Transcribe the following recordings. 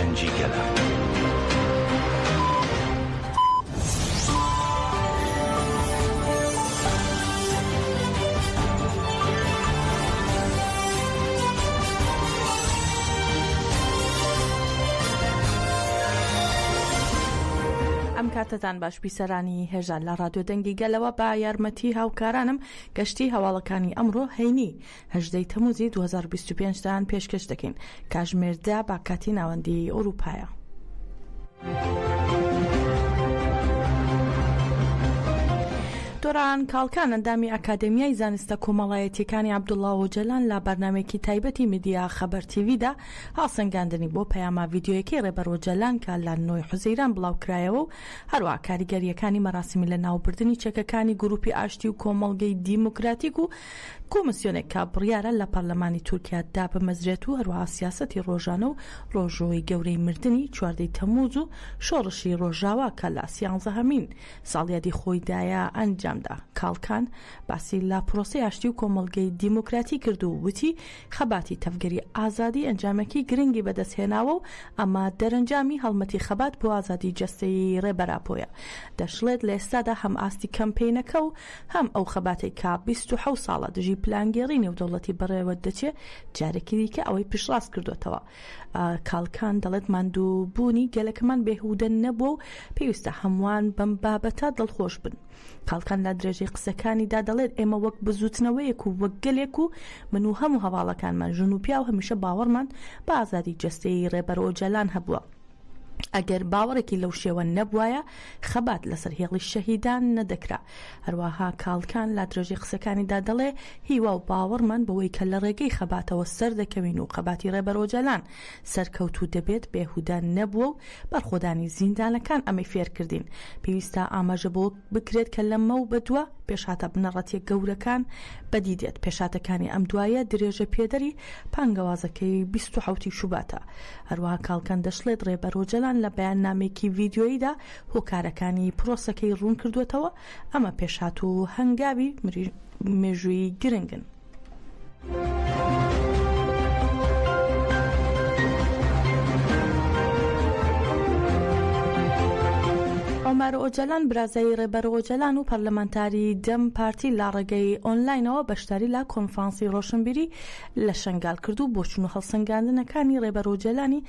دەنگی گەلە. ئەم کاتەتان باش بیسەرانی هێژا لە ڕادیۆ دەنگی گەلەوە بە یارمەتی هاوکارانم گەشتی هەواڵەکانی ئەمڕۆ هەینی هەژدەی تەموزی 2025 تان پێشکەش دەکەین کاژمێر دە بە کاتی ناوەندی ئەوروپایە. دۆران کاڵکان ئەندامی ئەکادەمیای زانستە کۆمەڵایەتیەکانی عەبدوڵا ئۆجەلان لە بەرنامەیەکی تایبەتی میدیا خەبەر تیڤیدا هەڵسەنگاندنی بۆ پەیامە ڤیدیۆیەکەی ڕێبەر ئۆجەلان کە لە نۆی حوزەیران بڵاوکرایەوە و هەروەها کاریگەرییەکانی مەراسیمی لەناوبردنی چەکەکانی گروپی ئاشتی و کۆمەڵگەی دیموکراتیک و کۆمسیۆنێک کە بڕیارە لە پەرلەمانی تورکیا دابمەزرێت و هەروەها سیاسەتی ڕۆژانە و ڕۆژووی گەورەی مردنی چواردەی تەمووز و شۆڕشی ڕۆژاوا کە لە سیانزەهەمین ساڵیادی خۆیدایە ئەنجامدا. کاڵکان باسی لە پرۆسەی ئاشتی و کۆمەڵگەی دیموکراتی کرد و وتی، خەباتی تەڤگەری ئازادی ئەنجامێکی گرنگی بەدەستهێناوە و ئەمە دەرەنجامی هەڵمەتی خەبات بۆ ئازادی جەستەیی ڕێبەر ئاپۆیە. دەشڵێت، لە ئێستادا هەم ئاستی کەمپەینەکە و هەم ئەو خەباتەی کە 27 ساڵە دژی پلانگێڕی نێودەوڵەتی بەڕێوە دەچێ جارێکی دیکە ئەوەی پشتڕاست کردۆتەوە. کاڵکان دەڵێت ماندووبوونی گەلەکەمان بێهودە نەبووە و پێویستە هەمووان بەم بابەتە دڵخۆش بن. کاڵکان لە درێژەی قسەکانیدا دەڵێت ئێمە وەک بزووتنەوەیەک و وەک گەلێک و من و هەموو هەڤاڵەکانمان ژن و پیاو هەمیشە باوەڕمان بە ئازادی جەستەیی ڕێبەر ئۆجالان هەبووە. ئەگەر باوەڕێکی لەو شێوە نەبوایە خەبات لەسەر هێڵی شەهیدان نەدەکرا. هەروەها کاڵکان لە درێژەی قسەکانیدا دەڵێ هیوا و باوەڕمان بەوەی کە لە ڕێگەی خەباتەوە سەردەکەوین و خەباتی ڕێبەر ئۆجالان سەرکەوتوو دەبێت بێهودە نەبووە و بەرخۆدانی زیندانەکان ئەمەی فێرکردین. پێویستە ئاماژە بەوە بکرێت کە لەمەو بەدوا پێشهاتە بنەڕەتیە گەورەکان بەدی دێت. پێشهاتەکانی ئەم دوایە درێژە پێدەری بانگەوازەکەی 27 ی شوباتە. هەروەها کاڵکان دەشڵێت ڕێبەر ئۆجەلان لە بەیاننامەیەکی ڤیدیۆییدا هۆکارەکانی پرۆسەکەی ڕوونکردووەتەوە، ئەمە پێشهات و هەنگاوی مێژوویی گرنگن. عومەر ئۆجەلان برازای ڕێبەر ئۆجەلان و پەرلەمانتاری دەم پارتی لە ڕێگەی ئۆنلاینەوە بەشداری لە کۆنفرانسی ڕۆشنبیری لە شەنگال کرد و بۆچون و هەڵسەنگاندنەکانی ڕێبەر ئۆجەلانی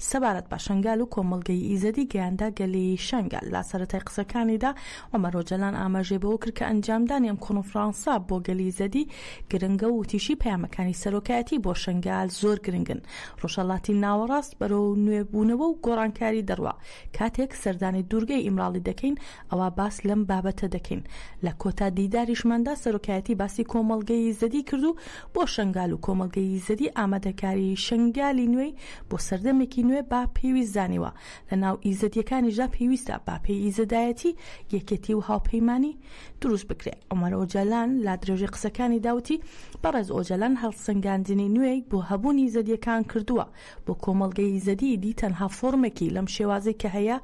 سەبارەت بە شەنگال و کۆمەڵگەی ئیزەدی گەیاندە گەلی شەنگال. لە سەرەتای قسەکانیدا عومەر ئۆجەلان ئاماژەی بەوە کرد کە ئەنجامدانی ئەم کۆنفرانسە بۆ گەلی ئیزەدی گرنگە و وتیشی پەیامەکانی سەرۆکایەتی بۆ شەنگال زۆر گرنگن. ڕۆژهەڵاتی ناوەڕاست بەرەو نوێبوونەوە و گۆڕانکاری دەڕوا. کاتێک سەردانی دوورگەی ئیمراڵی دەکەین ئەوا باس لەم بابەتە دەکەین. لە کۆتا دیداریشماندا سەرۆکایەتی باسی کۆمەڵگەی ئیزەدی کرد و بۆ شەنگال و کۆمەڵگەی ئیزەدی ئامادەکاری شەنگالی نوێی بۆ سەردەمێکی نوێ بە پێویست زانیوە. لە ناو ئیزەدیەکانیشدا پێویستە بە پێی ئیزەدایەتی یەکێتی و هاوپەیمانی دروست بکرێ. عومەر ئۆجالان لە درێژەی قسەکانیدا وتی، بەڕێز ئۆجالان هەڵسەنگاندنی نوێی بۆ هەبوونی ئیزەدیەکان کردووە، بۆ کۆمەڵگەی ئیزەدی ئیدی تەنها فۆرمێکی لەم شێوازەی کە هەیە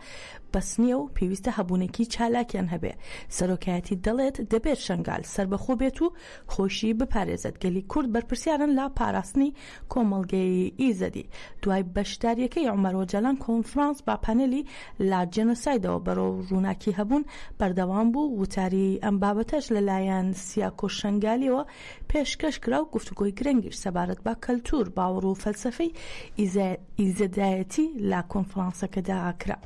بەس نییە و پێویستە هەبوونێکی چالاکیان هەبێ. سەرۆکایەتی دەڵێت دەبێت شەنگال سەربەخۆ بێت و خۆیشی بپارێزێت، گەلی کورد بەرپرسیارن لە پاراستنی کۆمەڵگەی ئیزەدی. دوای بەشدارییەکەی عومەر ئۆجالان کۆنفرانس بە پانێلی لە جێنۆسایدەوە بەرەو ڕووناکی هەبوون بەردەوام بوو، وتاری ئەم بابەتەش لەلایەن سیاکۆ شەنگالییەوە پێشکەش کرا و گفتوگۆی گرنگیش سەبارەت بە کەلتوور، باوەڕ و فەلسەفەی ئیزەدایەتی لە کۆنفرانسەکەدا کرا.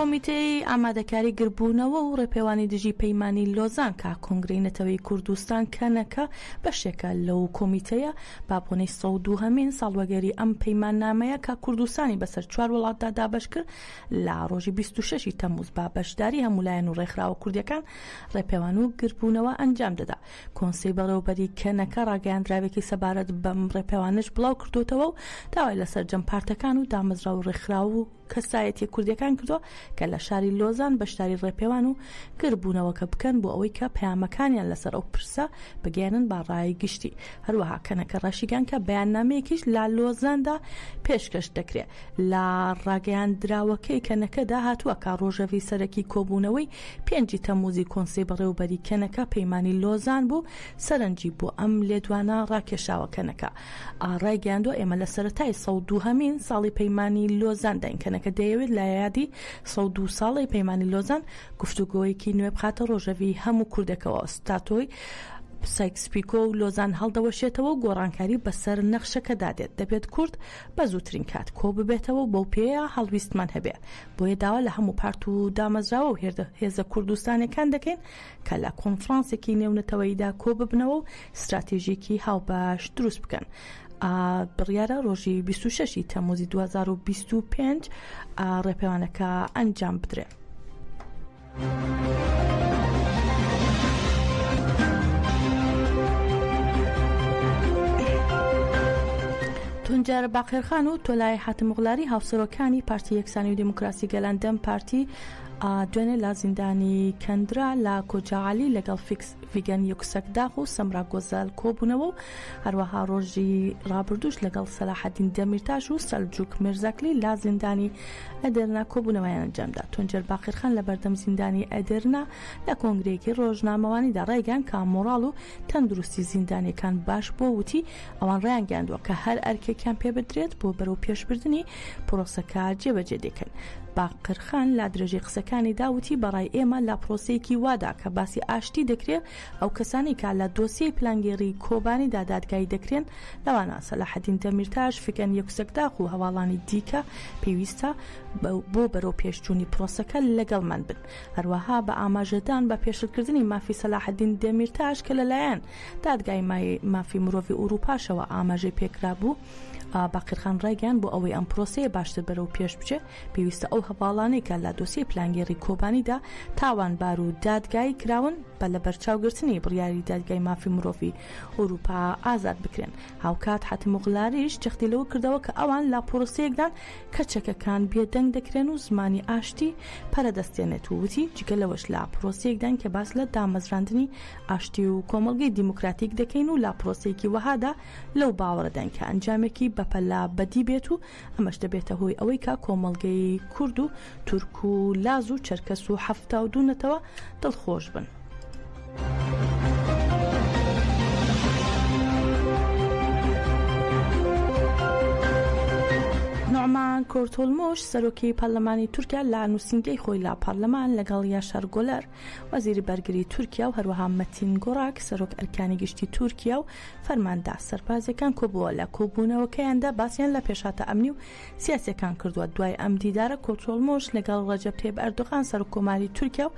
کۆمیتەی ئامادەکاری گربوونەوە و ڕێپێوانی دژی پەیمانی لۆزان کە کۆنگرەی نەتەوەی کوردستان کەنەکە بەشێکە لەو کۆمیتەیە بە بۆنەی 102هەمین ساڵوەگەری ئەم پەیماننامەیە کە کوردستانی بەسەر چوار وڵاتدا دابەش کرد لە ڕۆژی 26 ی تەمموز بە بەشداری هەموو لایەن و ڕێکخراوە کوردیەکان ڕێپێوان و گردبوونەوە ئەنجام دەدا. کۆنسەی بەڕێوەبەری کەنەکە ڕاگەیاندراوێکی سەبارەت بەم ڕێپێوانەش بڵاو کردۆتەوە و داوای لە سەرجەم پارتەکان و دامەزراو و ڕێکخراو و کەسایەتیە کوردیەکان کردووە کە لە شاری لۆزان بەشداری ڕێپێوان و گردبوونەوەکە بکەن بۆ ئەوەی کە پەیامەکانیان لەسەر ئەو پرسە بگەیەنن بە ڕای گشتی. هەروەها کەنەکە ڕاشیگەیاند کە بەیاننامەیەکیش لە لۆزاندا پێشکەش دەکرێ. لە ڕاگەیاندراوەکەی کەنەکەدا هاتووە کە ڕۆژەڤی سەرەکی کۆبوونەوەی پێنجی تەمموزی کۆنسەی بەڕێوەبەری کەنەکە پەیمانی لۆزان بوو سەرنجی بۆ ئەم لێدوانە ڕاکێشاوە. کەنەکە ڕایگەیاندووە ئێمە لە سەرەتای 102 هەمین ساڵی پەیمانی لۆزانداین کەنەکە دەیەوێت لە یادی 102 ساڵەی پەیمانی لۆزان گفتوگۆیەکی نوێ بخاتە ڕۆژەڤی هەموو کوردێکەوە. ستاتۆی سایکس پیکۆ و لۆزان هەڵدەوەشێتەوە و گۆڕانکاری بەسەر نەخشەکەدا دێت. دەبێت کورد بە زووترین کات کۆببێتەوە و بەو پێیە هەڵویستمان هەبێ. بۆیە داوا لە هەموو پارت و دامەزراوە و هێزە کوردستانیەکان دەکەین کە لە کۆنفرانسێکی نێونەتەوەییدا کۆببنەوە و ستراتیژێکی هاوبەش دروست بکەن. بڕیارە ڕۆژی 26 ی تەمموزی 2025 ڕێپێوانەکە ئەنجام بدرێ. تونجەر باقرخان و تۆلای حاتمئۆغلاری هاوسەرۆکانی پارتی یەکسانی و دیموکراسی گەلان دەم پارتی دوێنێ لە زیندانی کەندرا لە کۆجاعالی لەگەڵ فیکس ڤیگەن یوکسەکداغ و سەمرا گۆزەل کۆبوونەوە و هەروەها ڕۆژی ڕابردووش لەگەڵ سەلاحەدین دەمیرتاش و سەلجوک میرزاکلی لە زیندانی ئەدرنا کۆبوونەوەیان ئەنجامدا. تونجەر باقرخان لە بەردەم زیندانی ئەدرنا لە کۆنگرەیەکی ڕۆژنامەوانیدا ڕایگەیاند کە مۆڕاڵ و تەندروستی زیندانییەکان باش بووە و وتی، ئەوان ڕایانگەیاندووە کە هەر ئەرکێکیان پێبدرێت بۆ بەرەوپێشبردنی پرۆسەکە جێبەجێ دەکەن. باقرخان لە درێژەی قسەکانیدا وتی، بەڕای ئێمە لە پرۆسەیەکی وادا کە باسی ئاشتی دەکرێ، ئەو کەسانەی کە لە دۆسیەی پلانگێڕیی کۆبانیدا دادگایی دەکرێن، لەوانە سەلاحەدین دەمیرتاش، فیگەن یوکسەکداغ و هەواڵانی دیکە، پێویستە بۆ بەرەوپێشچوونی پرۆسەکە لەگەڵمان بن. هەروەها بە ئاماژەدان بە پێشلکردنی مافی سەلاحەدین دەمیرتاش کە لەلایەن دادگای مافی مرۆڤی ئورووپاشەوە ئاماژەی پێکرابوو، باقرخان ڕایگەیاند بۆ ئەوەی ئەم پرۆسەیە باشتر بەرەو پێش بچێ پێویستە ئەو هەڤاڵانەی کە لە دۆسیەی پلانگێڕی کۆبانیدا تاوانبار و دادگایی کراون بە لەبەرچاوگرتنی بڕیاری دادگای مافی مرۆڤی ئورووپا ئازاد بکرێن. هاوکات حاتمئۆغلاریش جەختی لەوە کردەوە کە ئەوان لە پرۆسەیەکدان کە چەکەکان بێدەنگ دەکرێن و زمانی ئاشتی پەرە دەستێنێت و وتی جگە لەوەش لە پرۆسەیەکداین کە باس لە دامەزراندنی ئاشتی و کۆمەڵگەی دیموکراتیک دەکەین و لە پرۆسەیەکی وەهادا لەو باوەڕەداین کە ئەنجامێکی بەپەلە بەدی بێت و ئەمەش دەبێتە هۆی ئەوەی کە کۆمەڵگەی کورد و تورک و لاز و چەرکەس و 72 نەتەوە دڵخۆش بن. نوعمان کورتولموش سەرۆکی پەرلەمانی تورکیا لە نووسینگەی خۆی لە پەرلەمان لەگەڵ یاشار گۆلەر وەزیری بەرگری تورکیا و هەروەها مەتین گۆراک سەرۆک ئەرکانی گشتی تورکیا و فەرماندە سەربازیەکان کۆبووە لە کۆبوونەوەکەیاندا باسیان لە پێشهاتە ئەمنی و سیاسیەکان کردووە دوای ئەم دیدارە کۆرتۆڵمۆش لەگەڵ ڕەجەب تەیب ئەردۆغان سەرۆک کۆماری تورکیا و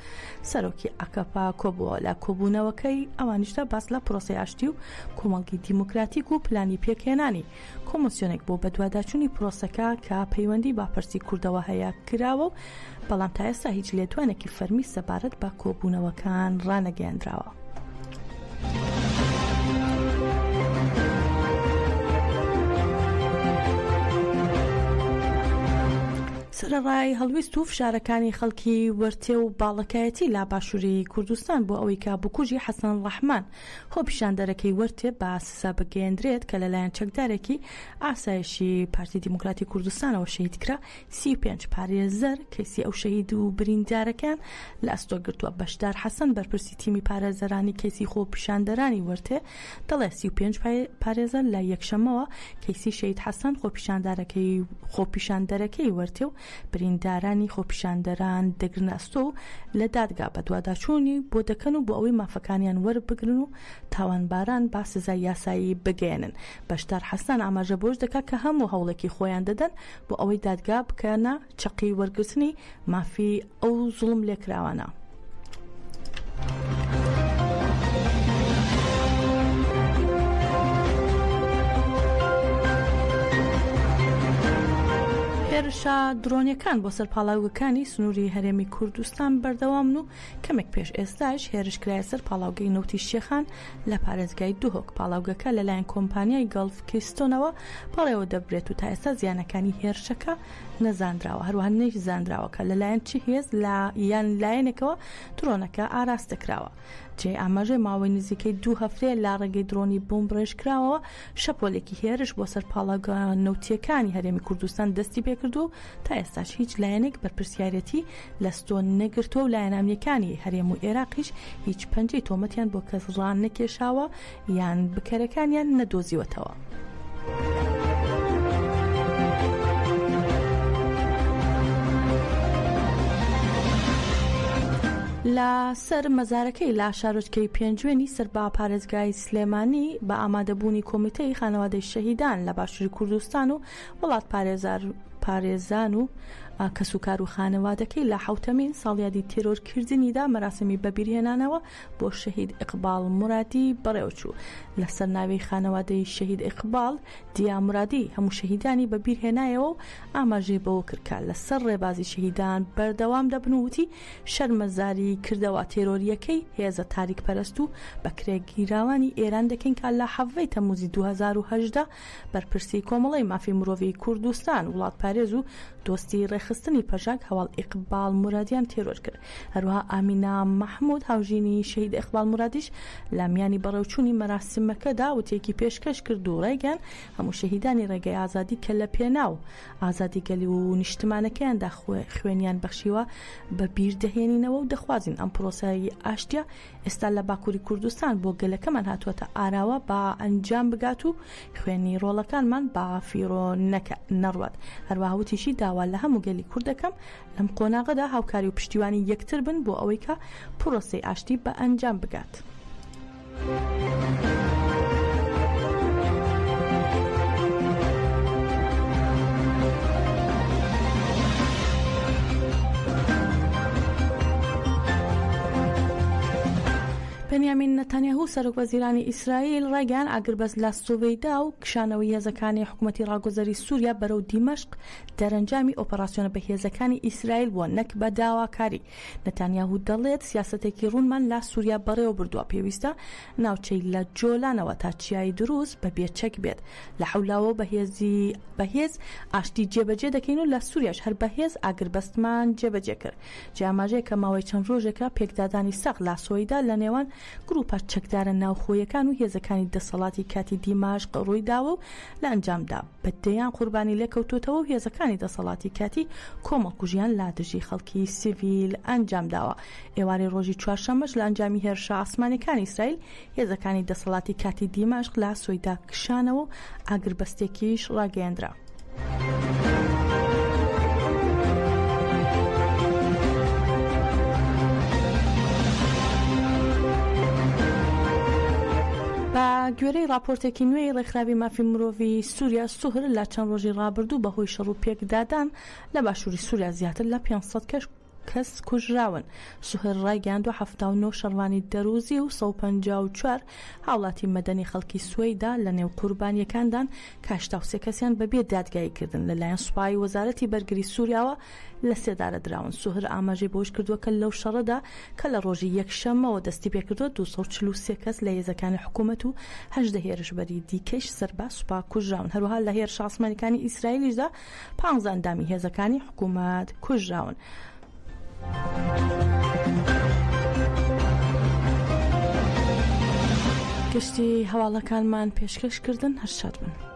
سەرۆکی ئاکەپە کۆبووە لە کۆبوونەوەکەی ئەوانیشدا باس لە پرۆسەی ئاشتی و کۆمەڵگەی دیموکراتیک و پلانی پێکهێنانی کۆمۆسیۆنێک بۆ بەدواداچوونی پرۆسەکە کە پەیوەندی بە پرسی کوردەوە هەیە کراوە و بەڵام تا ئێستا هیچ لێدوانێکی فەرمی سەبارەت بە کۆبوونەوەکان ڕانەگەیەندراوە. سەرەڕای هەڵویست و فشارەکانی خەڵکی وەرتێ و باڵەکایەتی لە باشووری کوردستان بۆ ئەوەی کە بکوژی حەسەن ڕەحمان خۆپیشاندەرەکەی وەرتێ بە سزا بگەیەندرێت کە لەلایەن چەکدارێکی ئاسایشی پارتی دیموکراتی کوردستانەوە شەهید کرا، 35 پارێزەر کەیسی ئەو شەهید و بریندارەکەیان لە ئەستۆ گرتووە. بەشدار حەسەن بەرپرسی تیمی پارێزەرانی کەیسی خۆپیشاندەرانی وەرتێ دەڵێ 35 پارێزەر لە یەکشەممەوە کەیسی شەهید حەسەن خۆپیشاندارەکەی خۆپیشاندەرەکەی وەرتێ و بریندارانی خۆپیشاندەران دەگرنە ئەستۆ و لە دادگا بەدواداچوونی بۆ دەکەن و بۆ ئەوەی مافەکانیان وەربگرن و تاوانباران بە سزای یاسایی بگەیەنن. بەشدار حەسەن ئاماژە بەوەش دەکات کە هەموو هەوڵێکی خۆیان دەدەن بۆ ئەوەی دادگا بکەنە چەقی وەرگرتنی مافی ئەو زوڵم لێکراوانە. هێرشە درۆنیەکان بۆ سەر پاڵاوگەکانی سنووری هەرێمی کوردستان بەردەوامن و کەمێک پێش ئێستاش هێرش کرایە سەر پاڵاوگەی نەوتی شێخان لە پارێزگای دهۆک. پاڵاوگەکە لەلایەن کۆمپانیای گەڵف کیستۆنەوە بەڕێوە دەبرێت و تا ئێستا زیانەکانی هێرشەکە نەزانراوە، هەروەها نەیشزانراوە کە لەلایەن چ هێز یان لایەنێکەوە درۆنەکە ئاراستە کراوە. جێی ئاماژەیە ماوەی نزیکەی دوو هەفتەیە لە ڕێگەی درۆنی بۆمبڕێژکراوەوە شەپۆلێکی هێرش بۆ سەر پاڵاوگە نەوتییەکانی هەرێمی کوردستان دەستی پێکردووە و تا ئێستاش هیچ لایەنێک بەرپرسیارێتی لەستۆ نەگرتووە و لایەنە ئەمنییەکانی هەرێم و ئێراقیش هیچ پەنجەی تۆمەتیان بۆ کەس ڕانەکێشاوە یان بکەرەکانیان نەدۆزیوەتەوە. لە سەر مەزارەکەی لە شارۆچکەی پێنجوێنی سەر بە پارێزگای سلێمانی بە ئامادەبوونی کۆمیتەی خانەوادەی شەهیدان لە باشووری کوردستان و وڵات پارێزان و کەسوکار و خانەوادەکەی لە حوتەمین ساڵیادی تێرۆرکردنیدا مەراسمی بەبیرهێنانەوە بۆ شەهید ئیقباڵ مورادی بەڕێوەچوو. لەسەر ناوی خانەوادەی شەهید ئیقباڵ، دیا مورادی هەموو شەهیدانی بەبیرهێنایەوە و ئاماژەی بەوە کرد کە لەسەر ڕێبازی شەهیدان بەردەوام دەبن و وتی، شەرمەزاری کردەوە تێرۆرییەکەی هێزە تاریکپەرست و بەکرێگیراوانی ئێران دەکەین کە لە حەڤدە ی تەمموزی 2018 بەرپرسی کۆمەڵەی مافی مرۆڤی کوردستان، وڵاتپارێز و دۆستی ڕێکخستنی پەژاک هەواڵ ئیقباڵ مورادیان تێرۆر کرد. هەروەها ئامینە مەحمود هاوژینی شەهید ئیقباڵ مورادیش لە میانی بەڕێوچوونی مەراسیمەکەدا وتەیەکی پێشکەش کرد و ڕایگەیاند هەموو شەهیدانی ڕێگەی ئازادی کە لە پێناو ئازادی گەل و نیشتمانەکەیاندا خوێنیان بەخشیوە بە بیر دەهێنینەوە و دەخوازین ئەم پرۆسەی ئاشتیە ئێستا لە باکووری کوردستان بۆ گەلەکەمان هاتووەتە ئاراوە بە ئەنجام بگات و خوێنی ڕۆڵەکانمان بە فیڕۆ نەڕوات. هەروەها وتیشی داوا لە هەموو گەلی کورد دەکەم لەم قۆناغەدا هاوکاری و پشتیوانی یەکتر بن بۆ ئەوەی کە پرۆسەی ئاشتی بە ئەنجام بگات. بنیامین نەتانیاهو سەرۆک وەزیرانی ئیسرائیل ڕایگەیاند ئاگربەست لە سوەیدا و کشانەوەی هێزەکانی حکومەتی ڕاگوزەری سووریا بەرەو دیمەشق دەرەنجامی ئۆپەراسیۆنە بەهێزەکانی ئیسرائیل بووە نەک بە داواکاری. نەتانیاهو دەڵێت، سیاسەتێکی ڕوونمان لە سووریا بەڕێوەبردووە، پێویستە ناوچەی لە جۆلانەوە تا چیای دروز بە بێ چەک بێت. لە حەولاوە بە هێزی بەهێز ئاشتی جێبەجێ دەکەین و لە سووریاش هەر بە هێز ئاگربەستمان جێبەجێ کرد. جێ ئاماژەیە کە ماوەی چەند ڕۆژێکە پێکدادانی سەخت لە سوەیدا لە نێوان گرووپە چەکدارە ناوخۆیەکان و هێزەکانی دەسەڵاتی کاتی دیمەشق ڕوویداوە و لە ئەنجامدا بە دەیان قوربانی لێکەوتووەتەوە و هێزەکانی دەسەڵاتی کاتی کۆمەڵکوژیان لە دژی خەڵکی سیڤیل ئەنجامداوە. ئێوارەی ڕۆژی چوارشەممەش لە ئەنجامی هێرشە ئاسمانیەکانی ئیسرائیل هێزەکانی دەسەڵاتی کاتی دیمەشق لە سوەیدا کشانەوە و ئاگربەستێکیش ڕاگەیەندرا. بە گوێرەی ڕاپۆرتێکی نوێی ڕێکخراوی مافی مرۆڤی سووریا سوهر لە چەند ڕۆژی ڕابردوو بەهۆی شەڕ و پێکدادان لە باشووری سووریا زیاتر لە 500 کەس کەس کوژراون. سوهر ڕایگەیاندووە 79 شەڕڤانی دەروزی و 154 هاوڵاتی مەدەنی خەڵکی سوەیدا لە نێو قوربانییەکاندان کە 83 کەسیان بەبێ دادگاییکردن لەلایەن سوپای وەزارەتی بەرگری سووریاوە لە سێدارە دراون. سوهر ئاماژەی بەوەشکردووە کە لەو شەڕەدا کە لە ڕۆژی یەکشەممەوە دەستیپێکردووە 243 کەس لە هێزەکانی حکوومەت و 18 هێرشبەری دیکەیش سەر بە سوپا کوژراون. هەروەها لە هێرشە ئاسمانیەکانی ئیسرائیلیشدا پانزە ئەندامی هێزەکانی حکوومەت کوژراون. گشتی هەواڵەکانمان پێشکەش کردن هەر شاد بن.